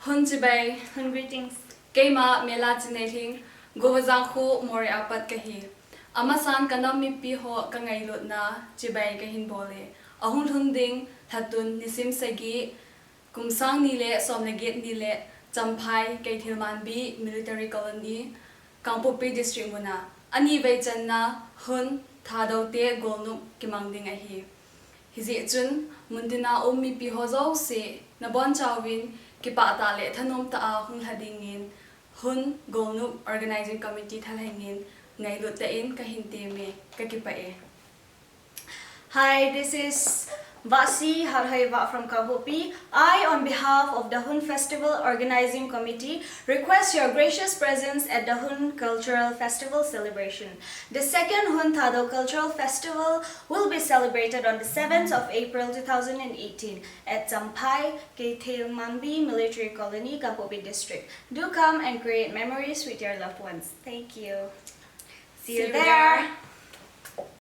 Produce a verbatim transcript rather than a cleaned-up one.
Hun chibai. Hun greetings. Keima Mela Chineilhing, Govajang khu Moreh a pat kahi. Amasan kanam mipi ho kangailutna chibai kahin bol e. Ahung lhung ding lhatun nisim sagi, kum sang ni le som le get ni le Champhai Keithelmanbi Military Colony, Kangpokpi District muna. Ani vei channa Hun Thadou te golnop kimang ding ahi. Hijeh chun muntina um mipi ho jouse nabonchauvin kipah tah le thanom tah a hung lha dingin Hun Golnop Organizing Committee thalhengin ngailut tah in kahin temme, kakipah e. Hi, this is Vasi Harhaiva from Kangpokpi. I, on behalf of the Hun Festival Organizing Committee, request your gracious presence at the Hun Cultural Festival celebration. The second Hun Thadou Cultural Festival will be celebrated on the seventh of April two thousand and eighteen at Champhai Keithelmanbi Military Colony, Kangpokpi District. Do come and create memories with your loved ones. Thank you. See you there.